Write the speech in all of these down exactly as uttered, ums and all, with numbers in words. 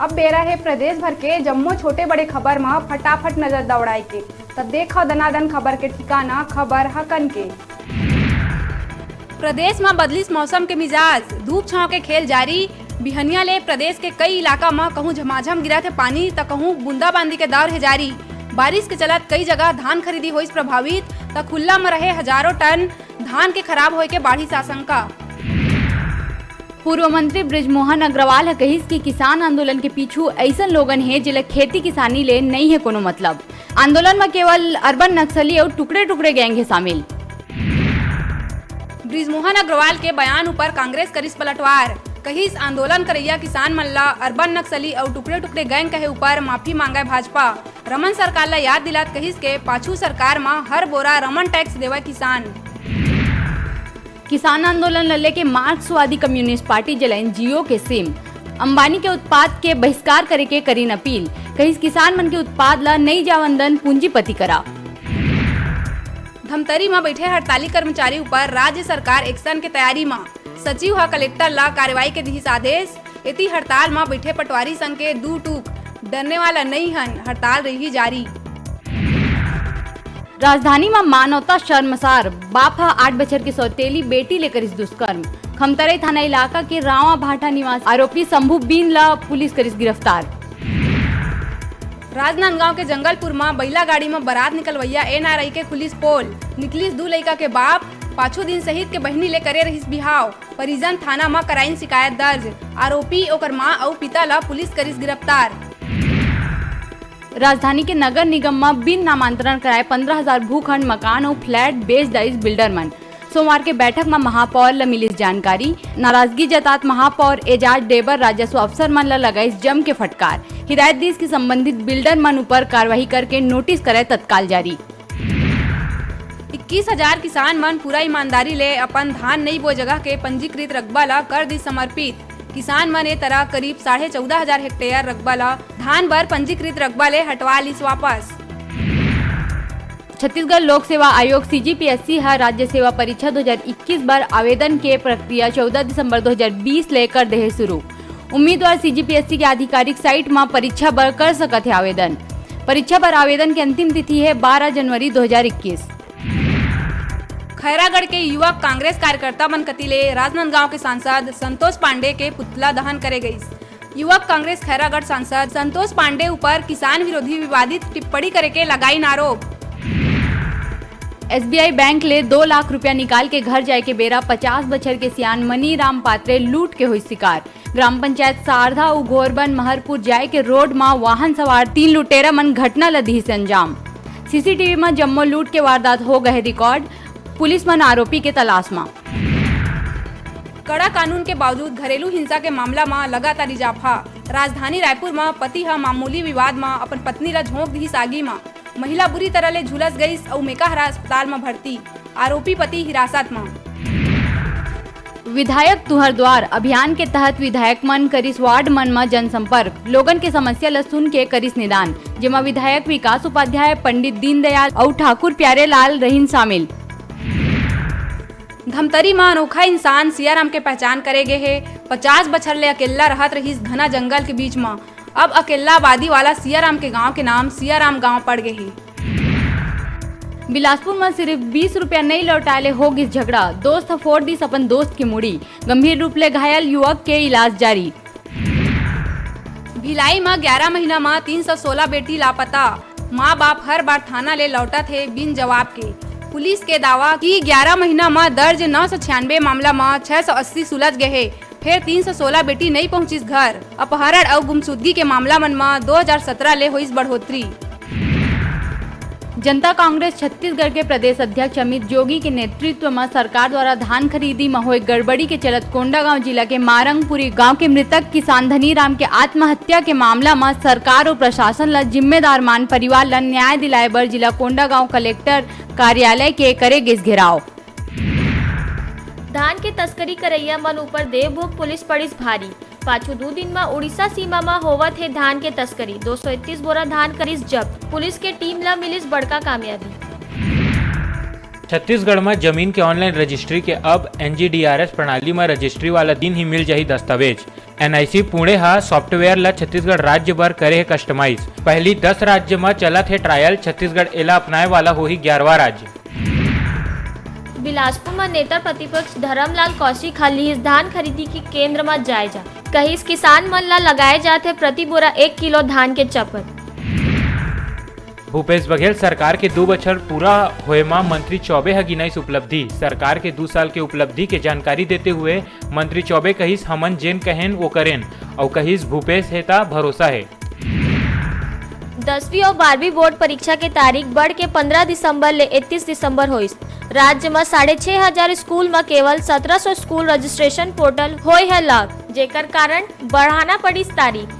अब बेरा हे प्रदेश भर के जम्मो छोटे बड़े खबर म फटाफट नजर दौड़ाए के। त देखव दनादन खबर के ठिकाना, खबर हकन के। प्रदेश म बदलिस मौसम के मिजाज, धूप छांव के खेल जारी। बिहनिया ले प्रदेश के कई इलाका म कहूं झमाझम गिरत हे पानी, त कहूं बूंदाबांदी के दौर हे जारी। बारिश के चलत कई जगह धान खरीदी होइस प्रभावित, त खुल्ला म रहे हजारों टन धान के खराब होए के बाढ़िस आशंका। पूर्व मंत्री बृजमोहन अग्रवाल ह कहिस कि किसान आंदोलन के पीछू अइसन लोगन हे, जेला खेती किसानी ले नइ हे कोनो मतलब। आंदोलन म केवल अर्बन नक्सली अउ टुकड़े-टुकड़े गैंग हे शामिल। बृजमोहन अग्रवाल के बयान ऊपर कांग्रेस करिस पलटवार, कहिस आंदोलन करइया किसान मन ल अर्बन नक्सली अउ टुकड़े-टुकड़े गैंग कहे ऊपर माफी मांगय भाजपा। रमन सरकार ल याद दिलात कहिस के पाछू सरकार म हर बोरा रमन टैक्स देवय किसान। किसान आंदोलन ल लेके मार्क्सवादी कम्युनिस्ट पार्टी जेला एनजीओ के सीम अंबानी के उत्पाद के बहिष्कार करे के करिन अपील, कहिस किसान मन के उत्पाद ल नइ जावन दन पूंजीपति करा। धमतरी म बइठे हड़ताली कर्मचारी ऊपर राज्य सरकार एक्शन के तैयारी म, सचिव ह कलेक्टर ल कार्रवाई के दिहिस आदेश। एती हड़ताल म बइठे पटवारी संघ के दू टूक, डरने वाला नइ हन, हड़ताल रइही जारी। राजधानी म मानवता शर्मसार, बाप ह आठ बछर के सौतेली बेटी ले करिस दुष्कर्म। खमतराई थाना इलाका के रावा भाटा निवासी आरोपी शंभू बीन ल पुलिस करिस गिरफ्तार। राजनांदगांव के जंगलपुर म बइला गाड़ी म बारात निकलवइया एनआरआई के खुलिस पोल, निकलिस दू लइका के बाप, पाछू दिन शहीद के बहिनी ले करे रहिस बिहाव। परिजन थाना म कराइन शिकायत दर्ज। आरोपी, ओकर मां अउ पिता ल पुलिस करिस गिरफ्तार। राजधानी के नगर निगम म बिन नामांतरण कराए पंद्रह हजार भूखंड, मकान अउ फ्लैट बेच डारिस बिल्डर मन। सोमवार के बैठक म महापौर ल मिलिस जानकारी। नाराजगी जतात महापौर एजाज डेबर राजस्व अफसर मन ल लगाइस जम के फटकार। हिदायत दिस कि संबंधित बिल्डर मन ऊपर कार्रवाई करके नोटिस करय तत्काल जारी। इक्कीस हजार किसान मन पूरा ईमानदारी ले अपन धान नइ बोए जगह के पंजीकृत रकबा ल कर दिस समर्पित। किसान मन ए तरह करीब साढ़े चौदह हजार हेक्टेयर रकबा ल धान बर पंजीकृत रकबा ले हटवा लिस वापस। छत्तीसगढ़ लोक सेवा आयोग, सीजीपीएससी, ह राज्य सेवा परीक्षा दो हजार इक्कीस बर आवेदन के प्रक्रिया चौदह दिसंबर दो हजार बीस ले कर देहे शुरू। उम्मीदवार सीजीपीएससी के आधिकारिक साइट म परीक्षा बर कर सकत हे आवेदन। परीक्षा बर आवेदन के अंतिम तिथि हे बारह जनवरी दो हजार इक्कीस। खैरागढ़ के युवक कांग्रेस कार्यकर्ता मन कति ले राजनांदगांव के सांसद संतोष पांडे के पुतला दहन करे गइस। युवक कांग्रेस खैरागढ़ सांसद संतोष पांडे ऊपर किसान विरोधी विवादित टिप्पणी करे के लगाइन आरोप। एसबीआई बैंक ले दो लाख रुपया निकाल के घर जाए के बेरा पचास बछर के सियान मनीराम पात्रे लूट के होइस शिकार। ग्राम पंचायत सारधा अउ घोरबन महरपुर जाए के रोड म वाहन सवार तीन लुटेरा मन घटना ल दिहिस अंजाम। सीसीटीवी म जम्मो लूट के वारदात हो गए रिकॉर्ड। पुलिस मन आरोपी के तलाश म। कड़ा कानून के बावजूद घरेलू हिंसा के मामला म लगातार इजाफा। राजधानी रायपुर म पति ह मामूली विवाद म अपन पत्नी ल झोंक दिहिस आगी म। महिला बुरी तरह ले झुलस गईस अउ मेकाहारा अस्पताल म भर्ती। आरोपी पति हिरासत म। विधायक तुहर द्वार अभियान के तहत विधायक मन करिस वार्ड मन म जनसंपर्क, लोगन के समस्या ल सुन के करिस निदान, जेमा विधायक विकास उपाध्याय, पंडित दीनदयाल अउ ठाकुर प्यारेलाल रहिन शामिल। धमतरी म अनोखा इंसान सियाराम के पहचान करे गे हे। पचास बछर ले अकेल्ला रहत रहिस घना जंगल के बीच म। अब अकेल्ला आबादी वाला सियाराम के गांव के नाम सियाराम गांव पड़ गे हे। बिलासपुर म सिरिफ बीस रुपया नइ लौटाए ले हो गिस झगड़ा, दोस्त ह फोड़ दिस अपन दोस्त के मुड़ी, गंभीर रूप ले घायल युवक के इलाज जारी। भिलाई म ग्यारा महीना म तीन सौ सोला बेटी लापता, मां बाप हर बार थाना ले लौटत हे बिन जवाब के। पुलिस के दावा कि ग्यारा महीना म दर्ज नौ सौ छियानवे मामला म छह सौ अस्सी सुलझ गे हे, फेर तीन सौ सोला बेटी नइ पहुंचिस घर। अपहरण अउ गुमशुदगी के मामला मन म दो हजार सतरा ले होइस बढ़ोतरी। जनता कांग्रेस छत्तीसगढ़ के प्रदेश अध्यक्ष अमित जोगी के नेतृत्व म सरकार द्वारा धान खरीदी म होए गड़बड़ी के चलत कोंडागांव जिला के मारंगपुरी गांव के मृतक किसान धनीराम के आत्महत्या के मामला म सरकार अउ प्रशासन ल जिम्मेदार मान परिवार ल न्याय दिलाए बर जिला कोंडागांव कलेक्टर कार्यालय के करे गिस घेराव। धान के तस्करी करइया मन ऊपर देवभोग पुलिस पड़िस भारी। पाछू दू दिन म उड़ीसा सीमा म होवत हे धान के तस्करी। दो सौ इकतीस बोरा धान करिस जब्त। पुलिस के टीम ल मिलिस बड़का कामयाबी। छत्तीसगढ़ म जमीन के online registry के अब N G D R S प्रणाली म registry वाला दिन ही मिल जाही दस्तावेज। N I C पुणे ह software ल छत्तीसगढ़ राज्य बर करे हे customize। पहली दस राज्य म चलत हे trial, छत्तीसगढ़ एला अपनाए वाला होही ग्यारहवाँ राज्य। बिलासपुर म नेता प्रतिपक्ष धरमलाल कौशिक ह लिहिस धान खरीदी के केंद्र म जायजा, कहिस किसान मन ल लगाए जात हे प्रति बोरा एक किलो धान के चपर। भूपेश बघेल सरकार के दू बछर पूरा होए म मंत्री चौबे ह गिनाइस उपलब्धि। सरकार के दू साल के उपलब्धि के जानकारी देते हुए मंत्री चौबे कहिस, "हमन जेन कहेन वो करेन," अउ कहिस, "भूपेश हे त भरोसा हे।" दसवीं अउ बारहवीं बोर्ड परीक्षा के तारीख बढ़ के पंद्रह दिसंबर ले इकतीस दिसंबर होइस। राज्य म साढ़े छह हजार स्कूल म केवल सत्रह सौ स्कूल registration portal होए हे lock, जेकर कारण बढ़ाना पड़िस तारीख।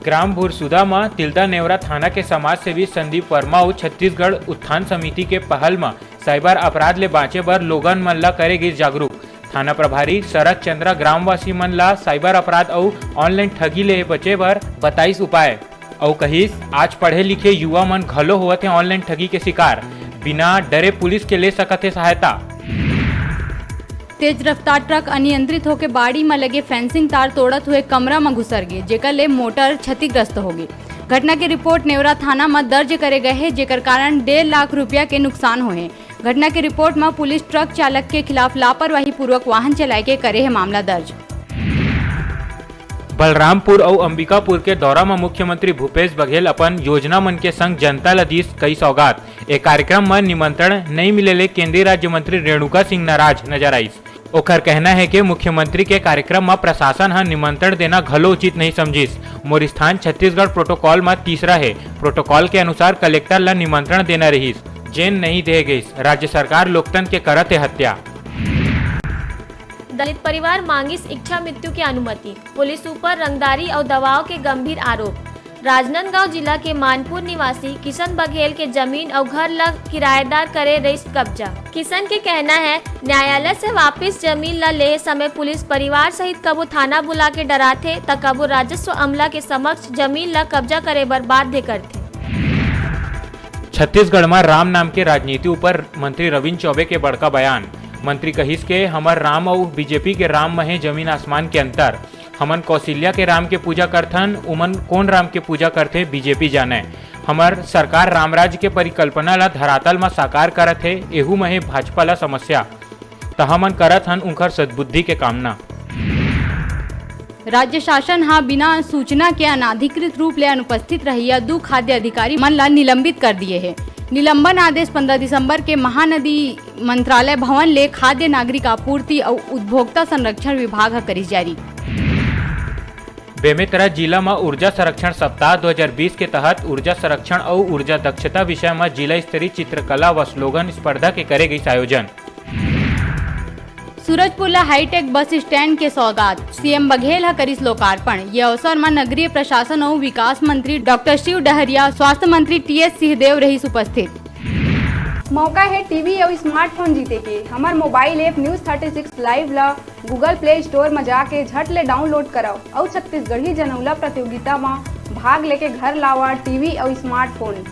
ग्राम भुरसुदा म तिल्दा नेवरा थाना के समाज सेवी संदीप वर्मा अउ छत्तीसगढ़ उत्थान समिति के पहल म cyber अपराध ले बांचे बर लोगन मन ल करे गिस जागरूक। थाना प्रभारी शरद चंद्रा ग्रामवासी मन ल cyber अपराध अउ online ठगी ले बचे बर बताइस उपाय। अउ कहिस, आज पढ़े लिखे युवा मन घलो होवत हे online ठगी के शिकार, बिना डरे पुलिस के ले सकत हे सहायता। तेज रफ्तार ट्रक अनियंत्रित होके बाड़ी म लगे fencing तार तोड़त हुए कमरा म घुसर गे, जेकर ले मोटर क्षतिग्रस्त होगे। घटना के रिपोर्ट नेवरा थाना म दर्ज करे गए हे, जेकर कारण डेढ़ लाख रुपया के नुकसान होए हे। घटना के रिपोर्ट म पुलिस ट्रक चालक के खिलाफ लापरवाही पूर्वक वाहन चलाए के करे हे मामला दर्ज। बलरामपुर अउ अंबिकापुर के दौरा म मुख्यमंत्री भूपेश बघेल अपन योजना मन के संग जनता ल दीस कई सौगात। ए कार्यक्रम म निमंत्रण नइ मिले ले केंद्रीय राज्य मंत्री रेणुका सिंह नाराज नजर आइस। ओखर कहना हे कि मुख्यमंत्री के कार्यक्रम म प्रशासन ह निमंत्रण देना घलो उचित नइ समझिस। मोर स्थान छत्तीसगढ़ protocol म तीसरा हे। Protocol के अनुसार कलेक्टर ल निमंत्रण देना रहिस, जेन नइ दे गइस। राज्य सरकार लोकतंत्र के करत हे हत्या। दलित परिवार मांगिस इच्छा मृत्यु के अनुमति, पुलिस ऊपर रंगदारी अउ दबाव के गंभीर आरोप। राजनांदगांव जिला के मानपुर निवासी किशन बघेल के जमीन अउ घर ल किराएदार करे रहिस कब्जा। किशन के कहना हे, न्यायालय से वापिस जमीन ल लेहे समय पुलिस परिवार सहित कभू थाना बुला के डराथे, त कभू राजस्व अमला के समक्ष जमीन ल कब्जा करे बर बाध्य करथे। छत्तीसगढ़ म राम नाम के राजनीति ऊपर मंत्री रविंद्र चौबे के बड़का बयान। मंत्री कहिस के हमर राम अउ B J P के राम म हे जमीन आसमान के अंतर। हमन कौशल्या के राम के पूजा करथन, उमन कोन राम के पूजा करथे, B J P जानय। हमर सरकार रामराज के परिकल्पना ल धरातल म साकार करत हे, एहू म हे भाजपा ल समस्या। त हमन करत हन उंखर सद्बुद्धि के कामना। राज्य शासन ह बिना सूचना के अनाधिकृत रूप ले अनुपस्थित रहइया दू खाद्य अधिकारी मन ल निलंबित कर दिए हे। निलंबन आदेश पंद्रह दिसंबर के महानदी मंत्रालय भवन ले खाद्य नागरिक आपूर्ति अउ उपभोक्ता संरक्षण विभाग ह करिस जारी। बेमेतरा जिला म ऊर्जा संरक्षण सप्ताह दो हज़ार बीस के तहत ऊर्जा संरक्षण अउ ऊर्जा दक्षता विषय म जिला स्तरीय चित्रकला व स्लोगन स्पर्धा के करे गइस आयोजन। सूरजपुर ल हाईटेक बस स्टैंड के सौगात, सीएम बघेल ह करिस लोकार्पण। ये अवसर म नगरीय प्रशासन अउ विकास मंत्री डॉक्टर शिव डहरिया, स्वास्थ्य मंत्री टीएस सिंहदेव रहिस उपस्थित। मौका हे टीवी अउ स्मार्टफोन जीते के। हमर mobile app News thirty six Live ल Google Play Store म जाके झट ले download करव अउ छत्तीसगढ़ी जनउला प्रतियोगिता म भाग लेके घर लावा टीवी अउ स्मार्टफोन।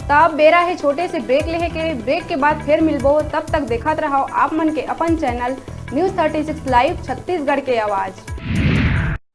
त अब बेरा हे छोटे से ब्रेक लेहे के। ब्रेक के बाद फेर मिलबो, तब तक देखत रहव आप मन के अपन channel News thirty six Live Chhattisgarh के आवाज।